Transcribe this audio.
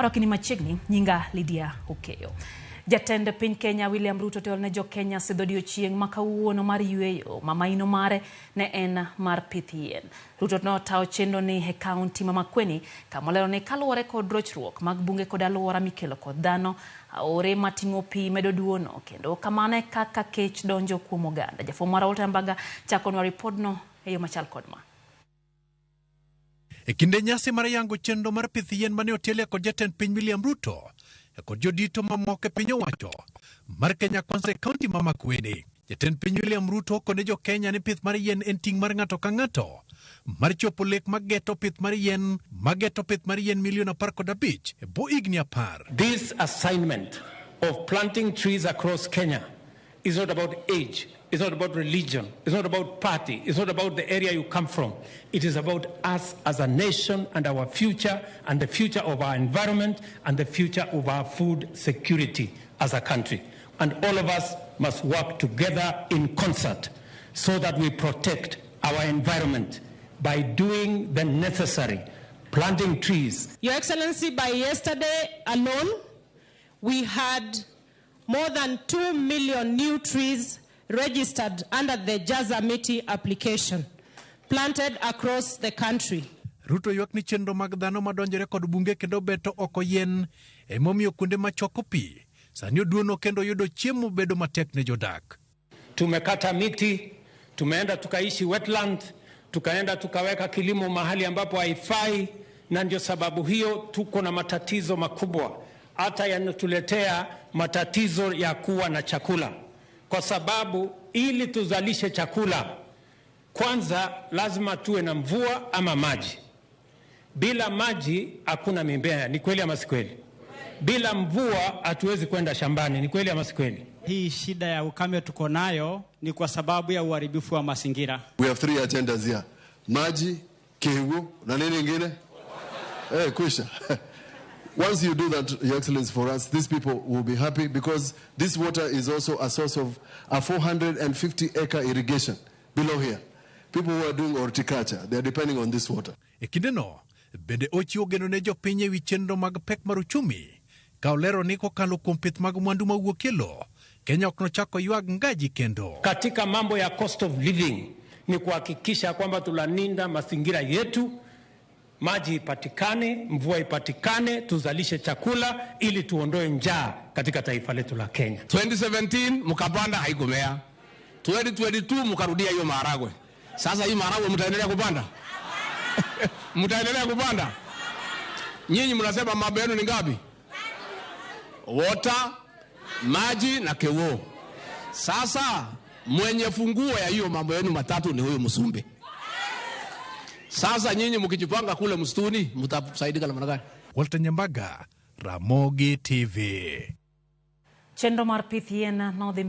Arwakini machiegni, nyinga Lydia Okeyo. Jatend piny Kenya William Ruto otelo ne jo Kenya sidho odiochieng' ma kawuono mar yueyo ma maino mare ne en mar pith yien. Ruto notawo chenro ni e kaunti ma Makueni kamolero ni kaluwore kod rochruok mag bunge kod alwora mikelo kod dhano, aore mating'o pi medo duono kendo kamano e kaka kech donjo kuom oganda. Jafwambo marwa Walter Mbaga chakonwa ripodno e yo machal kod ma. E kinde nyasi mar yango chenro mar pith yien mane otelie kod jatend piny William Ruto kod jodito mamoko e piny owacho mar Kenya Kwanza e kaunti ma Makueni. Jatend piny William Ruto okone jo Kenya ni pith mar yien en ting' mar ng'ato ka ng'ato mar chopo lek mageto pith mar yien mageto pith mar yien milion 15 e bwo higni 10. This assignment of planting trees across Kenya is not about age, it's not about religion, it's not about party, it's not about the area you come from. It is about us as a nation and our future and the future of our environment and the future of our food security as a country. And all of us must work together in concert so that we protect our environment by doing the necessary, planting trees. Your Excellency, by yesterday alone, we had more than 2 million new trees registered under the Jaza Miti application, planted across the country. Ruto ywak ni chenro mag dhano madonjore kod bunge kendo beto oko yien emomiyo kuonde machoko pi sani oduono kendo yudo chiemo bedo matek ne jodak. Tumekata miti, tumeenda tukaishi wetland, tukaenda tukaweka kilimo mahali ambapo haifai, na ndio sababu hiyo tuko na matatizo makubwa, hata yanatuletea matatizo ya kuwa na chakula, kwa sababu ili tuzalishe chakula kwanza lazima tuwe na mvua ama maji. Bila maji hakuna mimea, ni kweli ama si kweli? Bila mvua hatuwezi kwenda shambani, ni kweli ama si kweli? Hii shida ya ukame tuko nayo ni kwa sababu ya uharibifu wa mazingira. We have three agendas here. Maji, Kihu, na nini ingine? Eh, kwisha. Once you do that, Your Excellency, for us, these people will be happy because this water is also a source of a 450 acre irrigation below here. People who are doing horticulture, they are depending on this water. E kindeno, bende ochiwo geno ne jopiny ewi chenro mag pek mar uchumi ka olero ni kokalo kuom pith mag mwandu mawuok e lowo, Kenya ok nochak oywag ngaji kendo. Katika mambo ya cost of living ni kuhakikisha kwamba tunalinda mazingira yetu, maji ipatikane, mvua ipatikane, tuzalishe chakula ili tuondoe njaa katika taifa letu la Kenya. 2017 mkapanda haikumea. 2022 mkarudia hiyo maharagwe. Sasa hii maharagwe mtaendelea kupanda? Mtaendelea kupanda? Nyinyi mnasema mambo yenu ni ngapi? Water, maji na kewo. Sasa mwenye funguo ya hiyo mambo yenu matatu ni huyu Msumbe. Sasa nyinyi mkijipanga kule msituni mtasaidika namna gani? Walter Nyambaga, Ramogi TV. Chenro mar pith yien nodhi